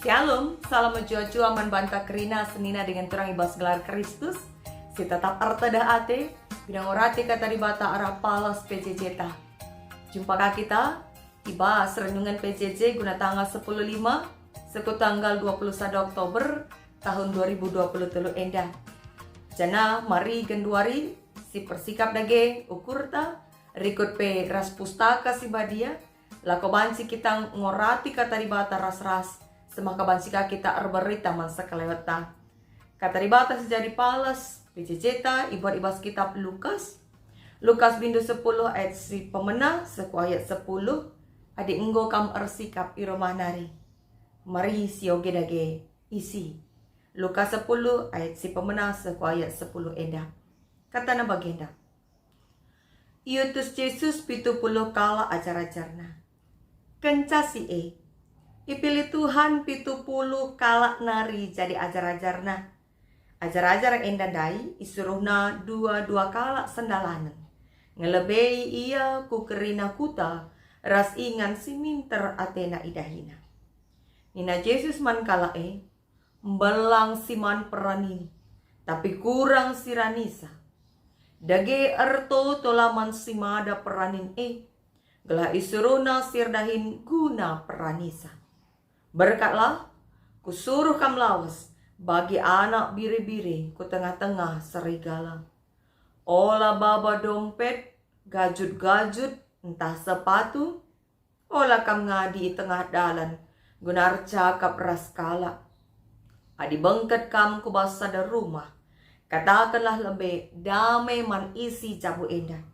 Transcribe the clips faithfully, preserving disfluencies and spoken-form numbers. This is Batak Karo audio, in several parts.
Shalom, salam mejuah-juah man banta kerina senina dingen turang i bas gelar Kristus, si tetap ertedeh ate, guna ngorati Kata Dibata arah palas P J J ta. Jumpa ka kita i bas renungen P J J guna tanggal sepuluh lima, seh ku tanggal dua puluh sada Oktober tahun dua ribu dua puluh telu enda. Janah mari genduari si persikap dage ukurta, rikut pe ras Pustaka Si Badia, lako banci kita ngorati Kata Dibata ras-ras, semaka banci ka kita erberita man sekelewetta. Kata Dibata si jadi palas P J J ta ibuat i bas kitab Lukas. Lukas bindu sepuluh ayat si pemena seh ku ayat sepuluh, adi enggo kam ersikap i rumah nari. Mari sioge dage isi. Lukas sepuluh ayat si pemena seh ku ayat sepuluh enda. Katana bagenda. Iutus Jesus pitu puluh kalak ajar-ajarNa. Kenca si e, ipilih Tuhan pitu puluh kalak nari jadi ajar-ajarNa. Ajar-ajar enda ndai isuruhNa dua-dua kalak sendalanen, ngelebei ia ku kerina kuta ras ingan si minter atena idahina. Nina Jesus man kalak e, "Mbelang si man peranin, tapi kurang si ranisa. Dage ertotolah man si mada peranin e, gelah isuruhNa si erdahin guna peranisa. Berkatlah, Kusuruh kam lawes bagi anak biri-biri ku tengah-tengah serigala. Ola baba dompet, gajut-gajut, ntah sepatu. Ola kam ngadi i tengah dalan guna ercakap ras kalak. Adi bengket kam ku bas sada rumah, katakenlah lebe, 'Dame man isi jabu enda.'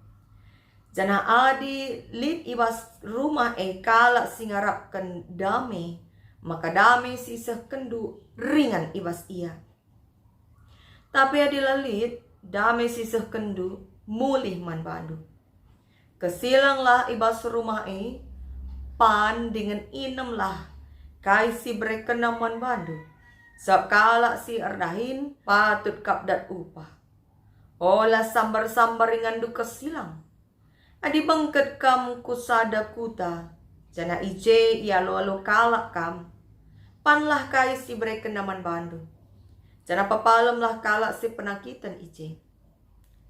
Janah adi lit i bas rumah e kalak si ngarapken dame, maka dame si isehkenndu ringan i bas ia. Tapi adi la lit, dame si isehkenndu mulih man bandu. Kesilanglah i bas rumah e, pan dingen inemlah kai si iberekenna man bandu, sabap kalak si erdahin patut kap dat upah. Ola sambar-sambar inganndu kesilang. Adi bengket kam ku sada kuta, janah i je ialo-alo kalak kam, panlah kai si iberekenna man bandu, janah pepalemlah kalak si penakiten i je.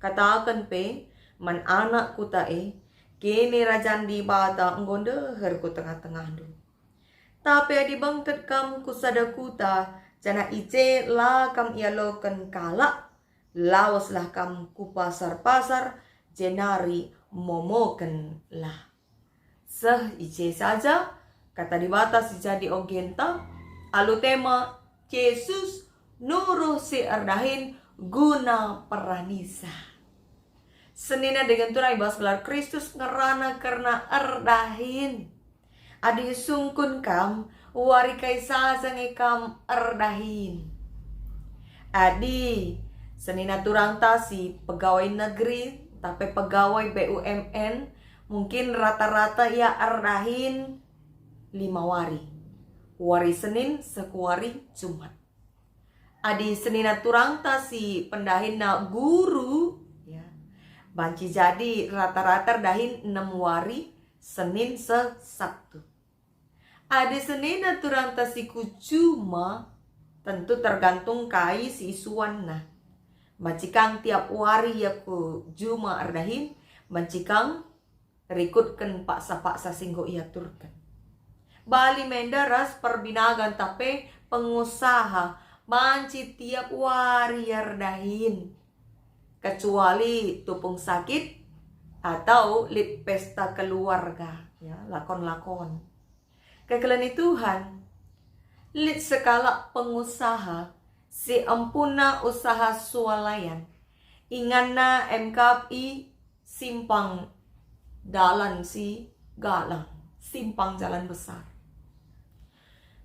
Kataken pe man anak kuta e, 'Kinirajan Dibata enggo ndeher ku tengah-tengahndu.' Tapi adi bengket kam ku sada kuta, janah i je la kam ialoken kalak, laweslah kam ku pasar-pasar, jenari momokenlah." Seh i je saja Kata Dibata si jadi ogenta, alu tema Jesus nuruh si erdahin guna peranisa. Senina dingen turang i bas gelar Kristus ngerana kerna erdahin. Adi isungkun kam, wari kai saja nge kam erdahin. Adi senina turangta si pegawai negeri, tapi pegawai B U M N, mungkin rata-rata ia erdahin lima wari. Wari Senin seh ku wari Jumat. Adi senina turangta si pendahinna guru, ya, banci jadi rata-rata erdahin enem wari, Senin seh Sabtu. Adi senina turangta si ku juma, tentu tergantung kai si isuanna. Banci kang tiap wari ia ku juma erdahin, banci kang rikutken paksa-paksa si enggo iaturken. Bali menda ras perbinagan tape pengusaha banci tiap wari erdahin, kecuali tupung sakit atau lit pesta keluarga, ya, lakon-lakon. Kekelengi Tuhan, lit sekalak pengusaha si empuna usaha swalayan, inganna emkap i simpang dalan si galang, simpang jalan besar.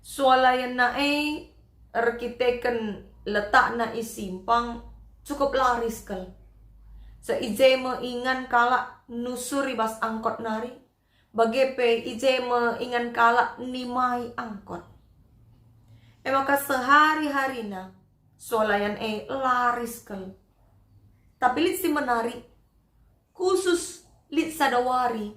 Swalayanna e erkiteken letakna i simpang cukup laris kal. Seh i je me ingan kalak nusur i bas angkot nari, bage pe i je me ingan kalak nimai angkot. E maka sehari-harina swalayan e laris kal. Tapi lit si menarik, khusus lit sada wari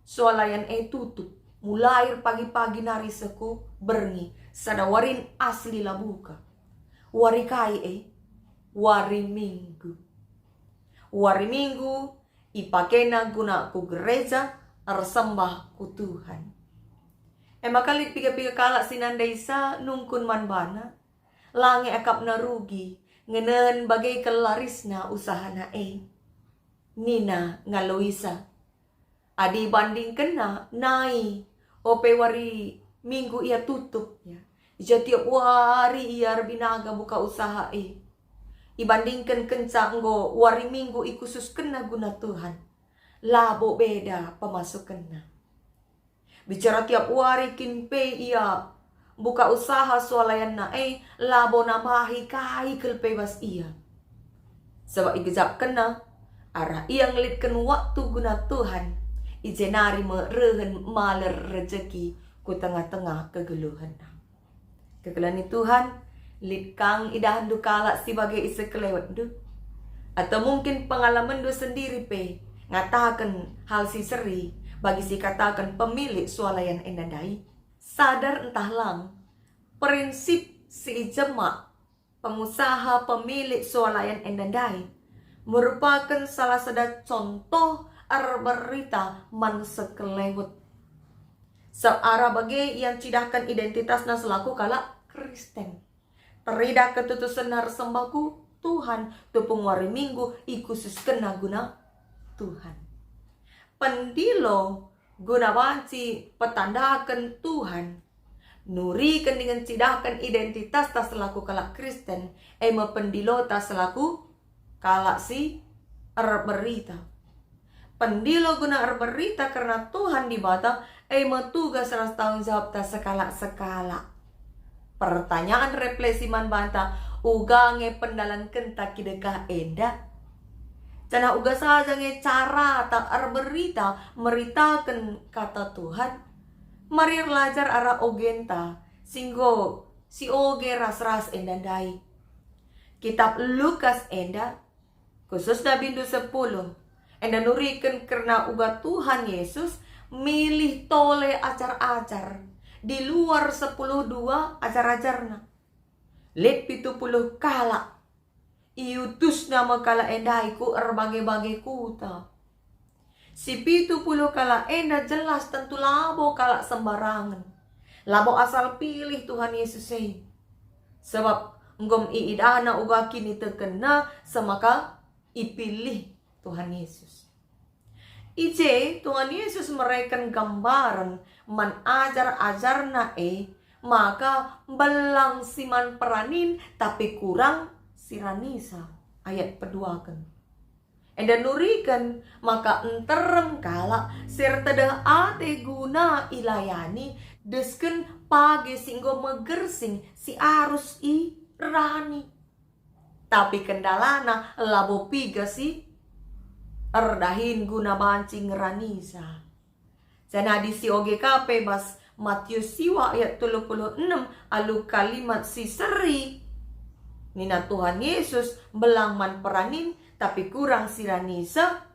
swalayan e tutup. Mulai erpagi-pagi nari seh ku berngi, sada warin asli la buka. Wari kai e? Wari Minggu. Wari Minggu ipakena guna ku gereja, ersembah ku Tuhan. E maka lit piga-piga kalak si nandaisa nungkun man bana, la nge akapna rugi, ngenehen bage kal larisna usahana e. Nina ngaloisa, adi ibandingkenna nai ope wari Minggu ia tutup, ya, i ja tiap wari ia erbinaga buka usaha e. Ibandingken kenca enggo wari Minggu ikhususkenna guna Tuhan, labo beda pemasukenna. Bicara tiap wari kin pe ia buka usaha sualayanna e, labo nambahi kai kal pe bas ia. Sabap igejapkenna, arah ia ngelitken waktu guna Tuhan, i je nari me rehen maler rejeki ku tengah-tengah kegeluhenna. Kekelengen Tuhan, lit kang idahndu kalak si bage i sekelewetndu? Atau mungkin pengalamenndu sendiri pe ngataken hal si seri bagi si ikataken pemilik sualayan enda ndai? Sadar ntah lang, prinsip si ijemak pengusaha pemilik sualayan enda ndai merupaken salah sada contoh erberita man sekelewet. Searah bage ia ncidahken identitasna selaku kalak Kristen. Teridah ketutusenna ersembah ku Tuhan, tupung wari Minggu ikhususkenna guna Tuhan. Pendilo guna banci petandaken Tuhan, nuriken dingen cidahken identitasta selaku kalak Kristen, e me pendilota selaku kalak si erberita. Pendilo guna erberita kerna Tuhan Dibata, e me tugas ras tanggung jawabta sekalak-sekalak. Pertanyaan refleksi man banta, uga nge pendalankenta kidekah enda? Janah uga saja nge carata erberita meritaken kata Tuhan? Mari erlajar arah ogenta, si enggo sioge ras-ras enda ndai. Kitap Lukas enda, khususna bindu sepuluh, enda nuriken kerna uga Tuhan Yesus milih tole ajar-ajar di luar sepuluh dua ajar-ajarNa. Lit pitu puluh kalak. IutusNa me kalak e ndai ku erbage-bage kuta. Si pitu puluh kalak enda jelas tentu labo kalak sembarangen. Labo asal pilih Tuhan Yesus e. Sebab enggo me iidahna uga kinitekenna semaka ipilih Tuhan Yesus. I je Tuhan Yesus mereken gambaren man ajar-ajarNa e, maka mbelang si man peranin tapi kurang si ranisa. Ayat peduaken. Enda nuriken maka nterem kalak si ertedeh ate guna ilayani desken page si enggo megersing si arus irani. Tapi kendalana labo piga si erdahin guna banci ngeranisa. Janah adi sioge ka pe bas Matius siwa ayat telu puluh enem alu kalimat si seri. Nina Tuhan Yesus, mbelang man peranin, tapi kurang si ranisa.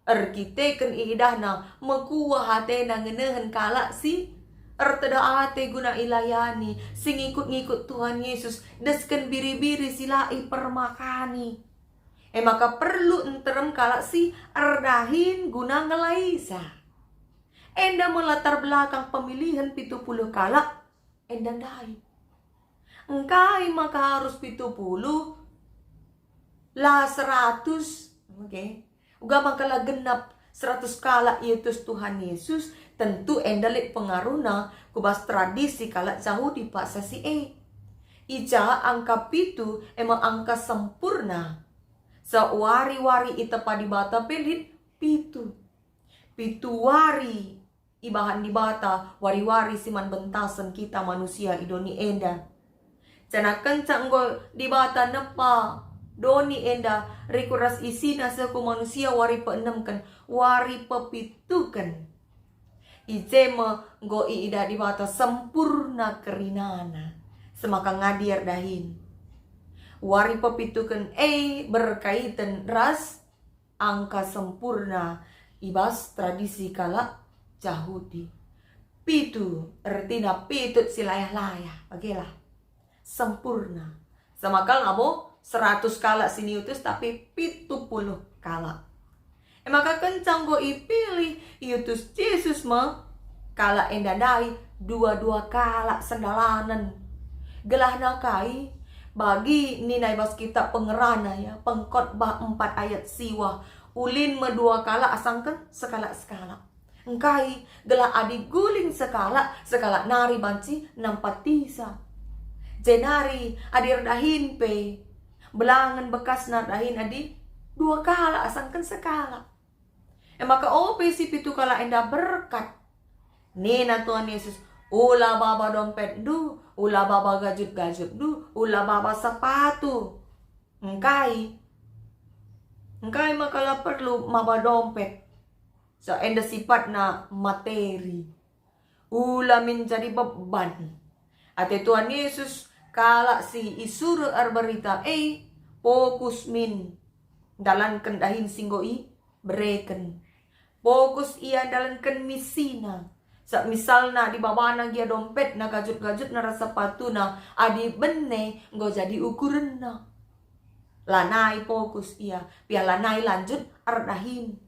Erkiteken iidahna mekuah atena ngenehen kalak si ertedeh ate guna ilayani, si ngikut-ngikut Tuhan Yesus, desken biri-biri si la ipermakani. E maka perlu nterem kalak si erdahin guna ngelaisa. Enda me latar belakang pemilihen pitu puluh kalak enda ndai. Engkai maka arus pitu puluh, la seratus? Oke. Uga maka la genap seratus kalak iutus Tuhan Yesus, tentu enda lit pengaruhna ku bas tradisi kalak Jahudi paksa si e. I ja angka pitu e me angka sempurna. Sewari-wari itepa Dibata pe lit pitu. Pitu wari ibahan Dibata wari-wari si man bentasen kita manusia i doni enda. Janah kenca enggo Dibata nepa doni enda rikut ras isina seh ku manusia wari peenemken, wari pepituken. I je me enggo iidah Dibata sempurna kerinana, semaka ngadi erdahin. Wari pepituken e berkaiten ras angka sempurna i bas tradisi kalak Jahudi. pitu, ertina pitut si layah-layah, bagelah. Sempurna. Sama kal abo seratus kalak si niutus, tapi pitu puluh kalak. E maka kenca enggo ipilih, iutus Jesus me kalak enda ndai dua-dua kalak sendalanen. Gelahna kai? Bagi nina i bas kitab Pengerana, ya, Pengkhotbah empat ayat siwah, ulin me dua kalak asangken sekalak-sekalak. Engkai? Gelah adi guling sekalak, sekalak nari banci nampatisa. Jenari adi erdahin pe, belangen bekasna erdahin adi dua kalak asangken sekalak. E maka ope si pitu kalak enda berkat. Nina Tuhan Yesus, "Ula baba dompetndu, ula baba gajut-gajutndu, ula baba sepatu." Engkai? Engkai maka la perlu maba dompet? So enda sifatna materi. Ula min jadi beban. Ate Tuhan Yesus, kalak si isuruh erberita e, fokus min ndalanken dahin si enggo ibereken. Fokus ia ndalanken misina. Sa-, misalna, adi babana gia dompetna, gajut-gajutna ras sepatuna, adi bene enggo jadi ukurenna. Lanai fokus ia, pia lanai lanjut erdahin.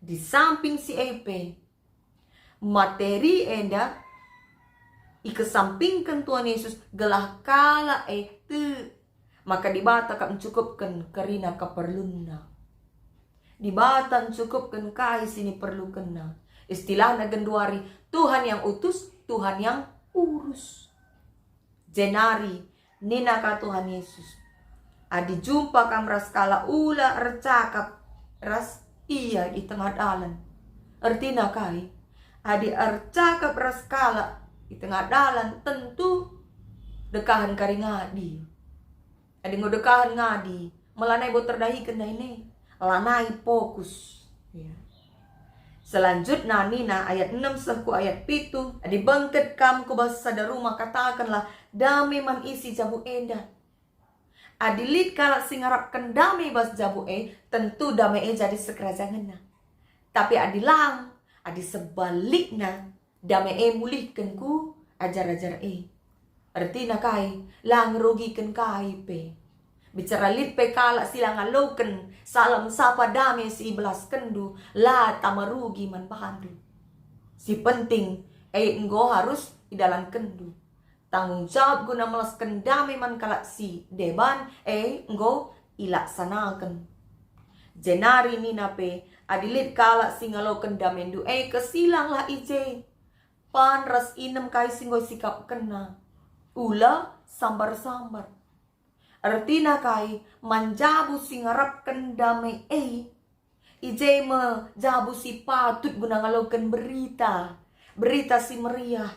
Di samping si e pe, materi enda ikesampingken Tuhan Yesus gelah kalak e tek maka Dibata kap ncukupken kerina keperlunna. Dibata ncukupken kai si niperlukenna. Istilahna genduari, Tuhan yang utus, Tuhan yang urus. Jenari nina ka Tuhan Yesus, "Adi jumpa kam ras kalak, ula ercakap ras ia i tengah dalan." Ertina kai? Adi ercakap ras kalak i tengah dalan, tentu dekahen kari ngadi. Adi enggo dekahen ngadi, melanai bo terdahiken dahin e, lanai fokus. Ya. Selanjutna nina ayat enem seh ku ayat pitu, "Adi bengket kam ku bas sada rumah, katakenlah, 'Dame man isi jabu enda.'" Adi lit kalak si ngarapken dame bas jabu e, tentu dame e jadi sekerajangenna. Tapi adi lang, adi sebalikna, dame e mulihken ku ajar-ajar e. Ertina kai? La ngerugiken kai pe. Bicara lit pe kalak si la ngaloken salam sapa dame si ibelaskenndu, la tama rugi man bandu. Si penting, e enggo harus idalankenndu. Tanggung jawab guna melasken dame man kalak si deban e enggo ilaksanaken. Jenari nina pe, adi lit kalak si ngaloken damendu e, kesilanglah i je. Pan ras inem kai si enggo isikapkenna. Ula sambar-sambar. Ertina kai? Man jabu si ngarapken dame e, i je me jabu si patut guna ngaloken berita, Berita Si Meriah.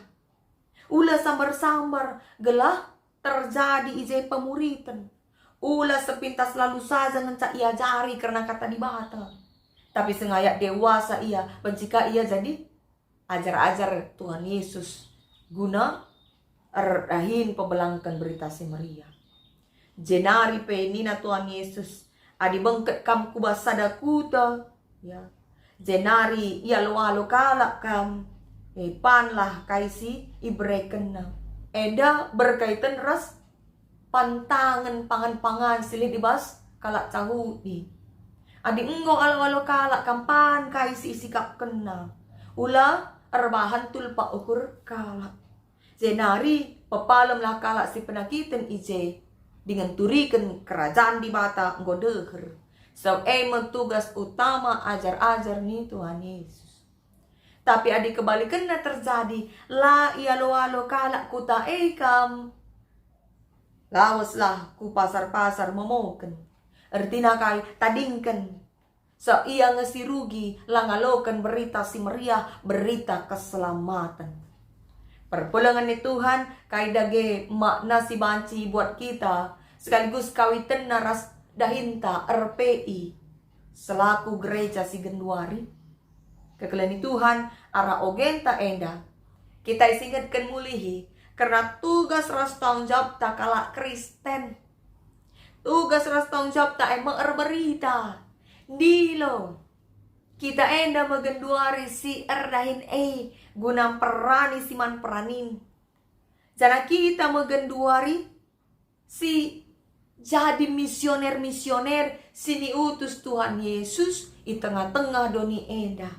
Ula sambar-sambar, gelah terjadi i je pemuriten. Ula sepintas lalu saja ngenca iajari kerna Kata Dibata, tapi sengayak dewasa ia, banci ka ia jadi ajar-ajar Tuhan Yesus guna erdahin pebelangken Berita Si Meriah. Jenari pe nina Tuhan Yesus, "Adi bengket kam ku bas sada kuta, ya, jenari ialo-alo kalak kam, e, panlah kai si iberekenna." Enda berkaiten ras pantangen pangan-pangan si lit i bas kalak Jahudi. Adi enggo alo-alo kalak kam, pan kai si isikapkenna. Ula erbahan tulpak ukur kalak. Jenari pepalemlah kalak si penakiten i je, dingen turiken Kerajan Dibata enggo deher. Sebab e me tugas utama ajar-ajar ni Tuhan Yesus. Tapi adi kebalikenna terjadi, la ialo-alo kalak kuta e kam, laweslah ku pasar-pasar memoken. Ertina kai? Tadingken. So ia nge si rugi, la ngaloken Berita Si Meriah, berita keselamaten. Perpulungen ni Tuhan, kai dage makna si banci ibuat kita sekaligus kawitenna ras dahinta R P I selaku gereja si genduari? Kekelen ni Tuhan, arah ogenta enda, kita isingetken mulihi kerna tugas ras tanggung jawabta kalak Kristen. Tugas ras tanggung jawabta e me erberita, ndilo, Kita enda me genduari si erdahin e guna mperani si man peranin. Janah kita me genduari si jadi misioner-misioner si niutus Tuhan Yesus i tengah-tengah doni enda.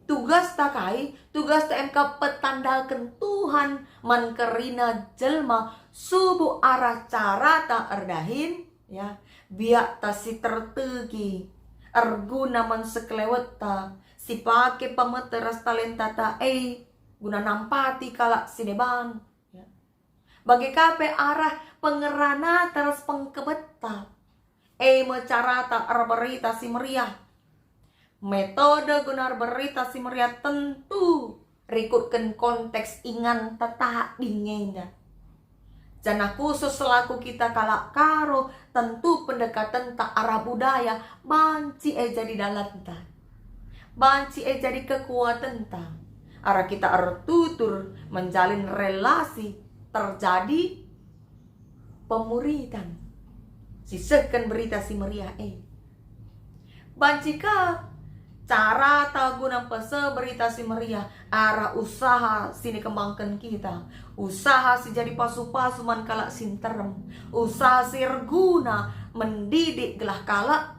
Tugasta kai? Tugasta engka petandaken Tuhan man kerina jelma subuk arah carata erdahin, ya, biakta si tertegi, erguna man sekelewetta, si pake pemete ras talentata e guna nampati kalak si deban, ya. Bage ka pe arah pengerana ras pengkebetta, e me carata erberita si meriah. Metode guna erberita si meriah tentu rikutken konteks inganta tading enda. Janah khusus selaku kita kalak Karo, tentu pendekatenta arah budaya banci e jadi dalanta. Banci e jadi kekuatenta. Arah kita ertutur menjalin relasi terjadi pemuritan si sehken berita si meriah e. Banci ka carata guna mpese berita si meriah arah usaha si nikembangken kita, usaha si jadi pasu-pasu man kalak si nterem, usaha si erguna mendidik gelah kalak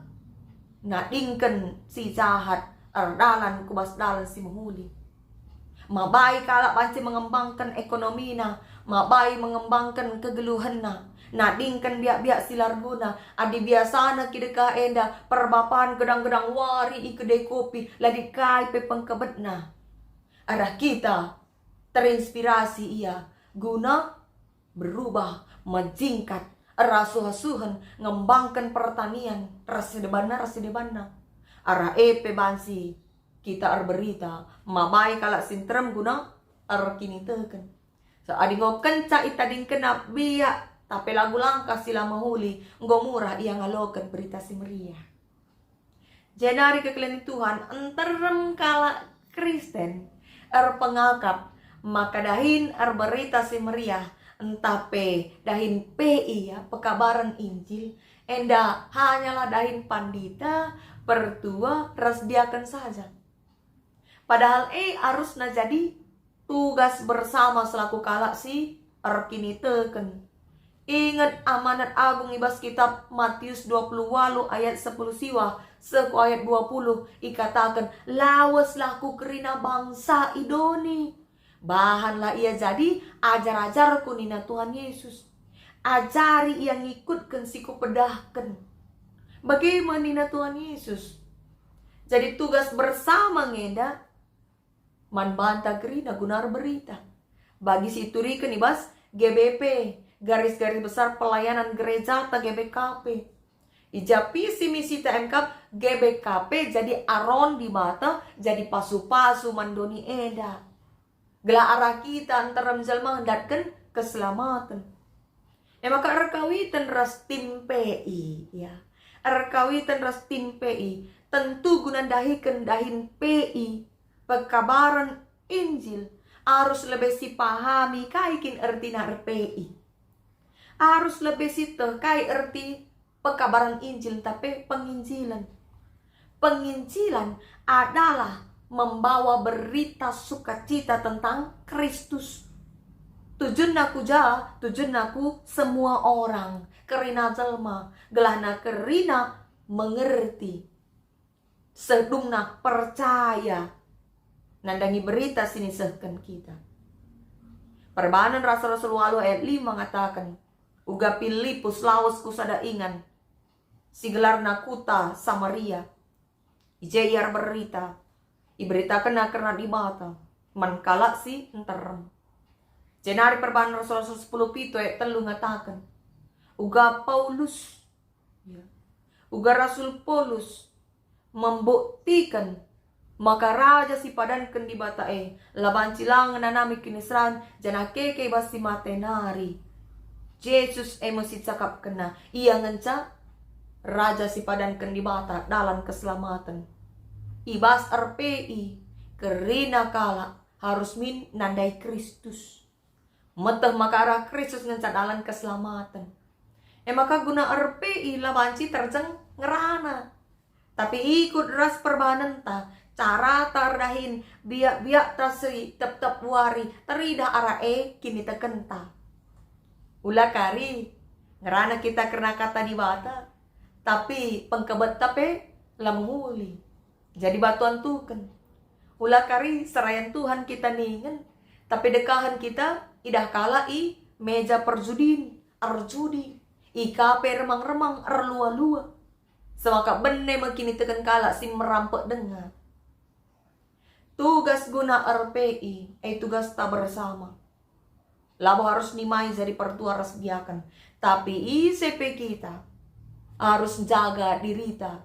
nadingken si jahat erdalan ku bas dalan si mehuli. Mabai kalak banci mengembangken ekonomina, mabai mengembangken kegeluhenna, nadingken biak-biak si la erguna. Adi biasana kidekah enda perbapan gedang-gedang wari i kedai kopi, la lit kai pe pengkebetna. Arah kita terinspirasi ia guna berubah, mejingkat, erasuh-asuhen, ngembangken pertanian ras si debanna, ras si debanna. Arah e pe banci kita erberita, mabai kalak si nterem guna erkiniteken. So, adi enggo kenca itadingkenna biak, tapi lagu langkah si la mehuli, enggo murah ia ngaloken berita si meriah. Jenari kekelengen Tuhan, nterem kalak Kristen erpengakap maka dahin erberita si meriah, ntah pe dahin P I, ya, pekabaren Injil, enda hanyalah dahin pandita, pertua, ras diaken saja. Padahal e arusna jadi tugas bersama selaku kalak si erkiniteken. Inget amanat agung i bas kitab Matius dua puluh walu ayat sepuluh siwah seh ku ayat dua puluh, ikataken, "Laweslah ku kerina bangsa i doni. Bahanlah ia jadi ajar-ajarku," nina Tuhan Yesus. "Ajari ia ngikutken si kupedahken." Bage me nina Tuhan Yesus. Jadi tugas bersama ngenda man banta kerina guna erberita. Bagi si ituriken i bas G B P, Garis-garis Besar Pelayanan Gerejata G B K P. I ja visi misita e kap G B K P jadi aron Dibata, jadi pasu-pasu man doni enda. Gelah arah kita nterem jelma ndatken keselamaten. E maka erkawiten ras tim P I, ya. Erkawiten ras tim P I, tentu guna ndahiken dahin P I, pekabaren Injil, arus lebe sipahami kai kin ertina er-P I. Arus lebe sieteh kai erti pekabaren Injil ntah pe penginjilen. Penginjilan adalah membawa berita sukacita tentang Kristus. Tujunna ku ja? Tujunna ku semua orang, kerina jelma, gelahna kerina mengerti, sedungna percaya nandangi berita si nisehken kita. Perbahanen Rasul-Rasul walu ayat lima ngataken, "Uga Pilipus lawes ku sada ingan, si gelarna kuta Samaria. I je ia erberita, iberitakenna kerna Dibata man kalak si nterem." Jenari Perbahanen Rasul-Rasul sepuluh pitu ayat telu ngataken, "Uga Paulus, ya, uga Rasul Paulus membuktiken maka Raja si padanken Dibata e la banci la ngenanami kiniseran, janah keke i bas si mate nari." Jesus e me sicakapkenna, ia ngenca Raja si padanken Dibata dalan keselamaten. I bas er-P I, kerina kalak harus min nandai Kristus. Meteh maka arah Kristus ngenca dalan keselamaten. E maka guna er-P I la banci terjeng ngerana. Tapi ikut ras perbahanenta, carata erdahin, biak-biakta si tep-tep wari, teridah arah e kinitekenta. Ula kari ngerana kita kerna kata Dibata, tapi pengkebetta pe la mehuli. Jadi batu antuken. Ula kari serayan Tuhan kita ningen, tapi dekahen kita idah kalak i meja perjudin, erjudi, i kape remang-remang, erlua-lua. Semaka bene me kiniteken kalak si merampek denga. Tugas guna R P I, e tugasta bersama. Labo harus nimai jadi pertua ras diaken, tapi ise pe kita harus jaga dirita,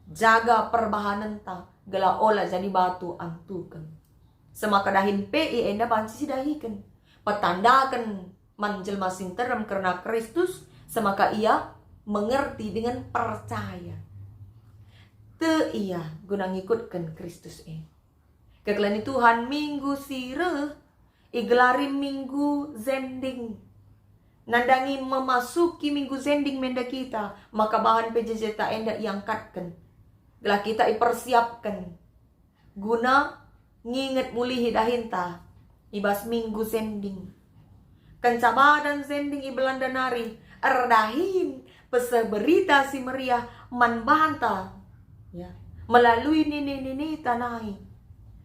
jaga perbahanenta, gelah ola jadi batu antuken. Semaka dahin P I enda banci sidahiken, petandaken man jelma si nterem kerna Kristus, semaka ia mengerti dingen percaya. Tek ia guna ngikutken Kristus e. Kekelengen Tuhan, minggu si reh igelari Minggu Zending. Nandangi memasuki Minggu Zending me enda kita, maka bahan P J J ta enda iangkatken, gelah kita ipersiapken guna nginget mulihi dahinta i bas Minggu Zending. Kenca badan Zending i Belanda nari erdahin peseh Berita Si Meriah man banta, ya, melalui nini-ninita nai.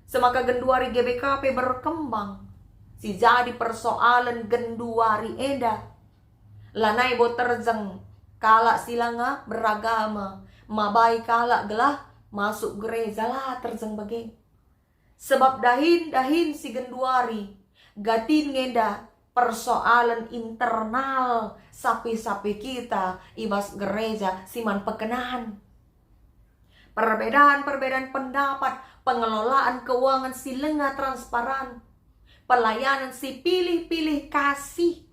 Semaka genduari G B K P berkembang, si jadi persoalen genduari enda, lanai bo terjeng kalak si langa beragama mabai kalak gelah masuk gereja, la terjeng bage. Sebab dahin-dahin si genduari, gatin ngenda persoalen internal sape-sape kita i bas gereja si man pekenan. Perbedaan-perbedaan pendapat, pengelolaan keuangan si langa transparan, pelayanan si pilih-pilih kasih.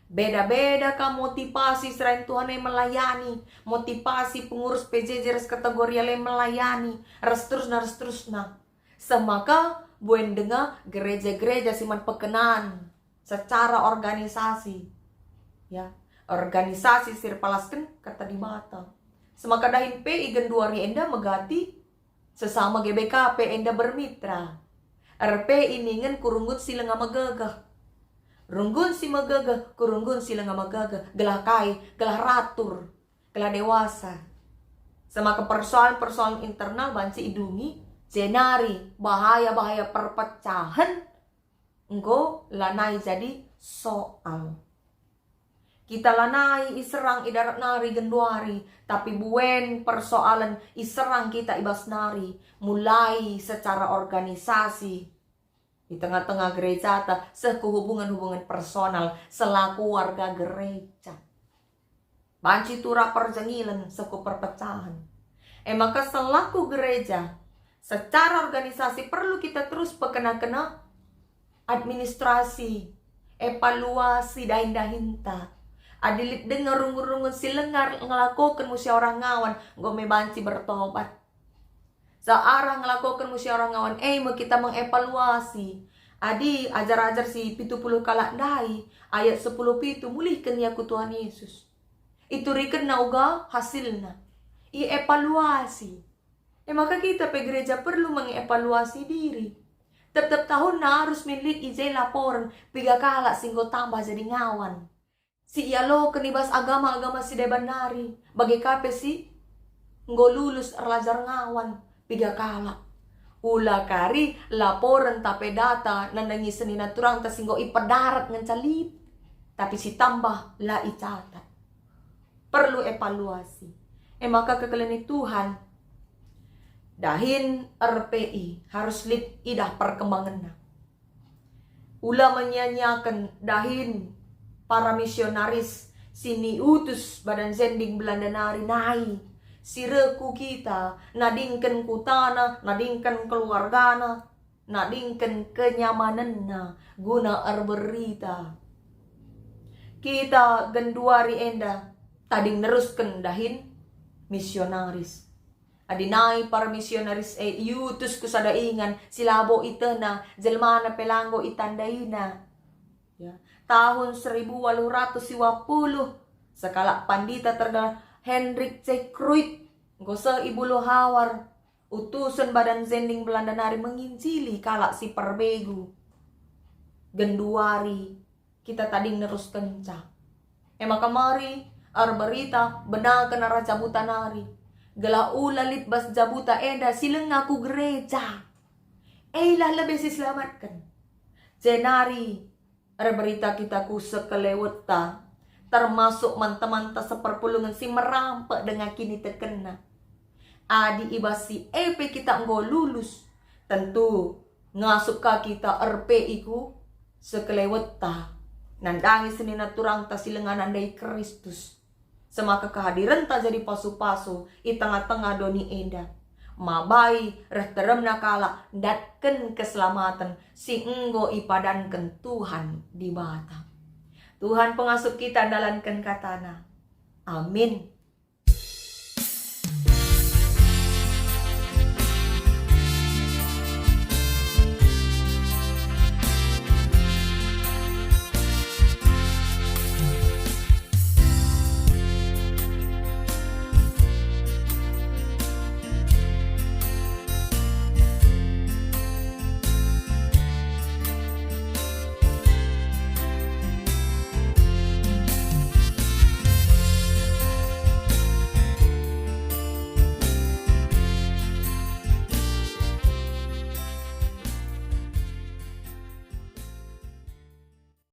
Beda-beda ka motivasi serayan Tuhan e melayani, motivasi pengurus P J J ras kategori e melayani, ras terusna, ras terusna. Semaka buen denga gereja-gereja si man pekenan secara organisasi, ya, organisasi si erpalasken kata Dibata. Semaka dahin P I genduari enda megati sesama G B K P enda bermitra. R P I ningen ku runggun si langa megegeh. Runggun si megegeh ku runggun si langa megegeh. Gelah kai? Gelah ratur, gelah dewasa. Semaka persoalan-persoalan internal banci idungi, jenari bahaya-bahaya perpecahen enggo lanai jadi soal. Kita lanai iserang i darat nari genduari, tapi buen persoalen iserang kita i bas nari, mulai secara organisasi, i tengah-tengah gerejata, seh ku hubungan-hubungan personal selaku warga gereja. Banci turah perjengilen seh ku perpecahen. E maka selaku gereja, secara organisasi perlu kita terus pekena-kena administrasi, evaluasi dahin-dahinta. Adi lit denga runggun-runggun si langa ngelakoken musyawarah ngawan, enggo me banci bertobat. Searah ngelakoken musyawarah ngawan e me kita mengevaluasi. Adi ajar-ajar si pitu puluh kalak ndai, ayat sepuluh pitu, mulihken ia ku Tuhan Yesus. Iturikenna uga hasilna. Ievaluasi. E maka kita pe gereja perlu mengevaluasi diri. Tep-tep tahunna arus min lit i je laporen piga kalak si enggo tambah jadi ngawan, si ialoken i bas agama-agama si deban nari, bage ka pe si enggo lulus erlajar ngawan, piga kalak. Ula kari laporen tape data nandangi senina turangta si enggo ipedarat ngenca lit, tapi si tambah la icatat. Perlu evaluasi. E maka kekelengen Tuhan, dahin R P I harus lit idah perkembangenna. Ula menia-niaken dahin para misionaris si niutus badan Zending Belanda nari nai, si reh ku kita, nadingken kutana, nadingken keluargana, nadingken kenyamanenna guna erberita. Kita genduari enda tading nerusken dahin misionaris. Adi nai para misionaris e iutus ku sada ingan si labo itehna, jelmana pe la enggo itandaina. Ya, tahun seribu waluh ratus siwa puluh, sekalak pandita terkenal Hendrik C. Kruit Enggo seh i Buluhawar, utusen Badan Sending Belanda nari menginjili kalak si perbegu. Genduari kita tading neruskenca. E maka mari erberita, benaken arah jabuta nari, gelah ula lit bas jabuta enda si langa ku gereja. Eilah lebe si selamatken. Jenari erberita kita ku sekelewetta, termasuk man temanta seperpulungen si merampek denga kinitekenna. Adi i bas si e pe kita enggo lulus, tentu ngasup ka kita erpei ku sekelewetta, nandangi senina turangta si langa nandai Kristus. Semaka kehadirenta jadi pasu-pasu i tengah-tengah doni enda, mabai reh teremna kalak ndatken keselamaten si enggo ipadanken Tuhan Dibata. Tuhan pengasup kita ndalanken katana. Amin.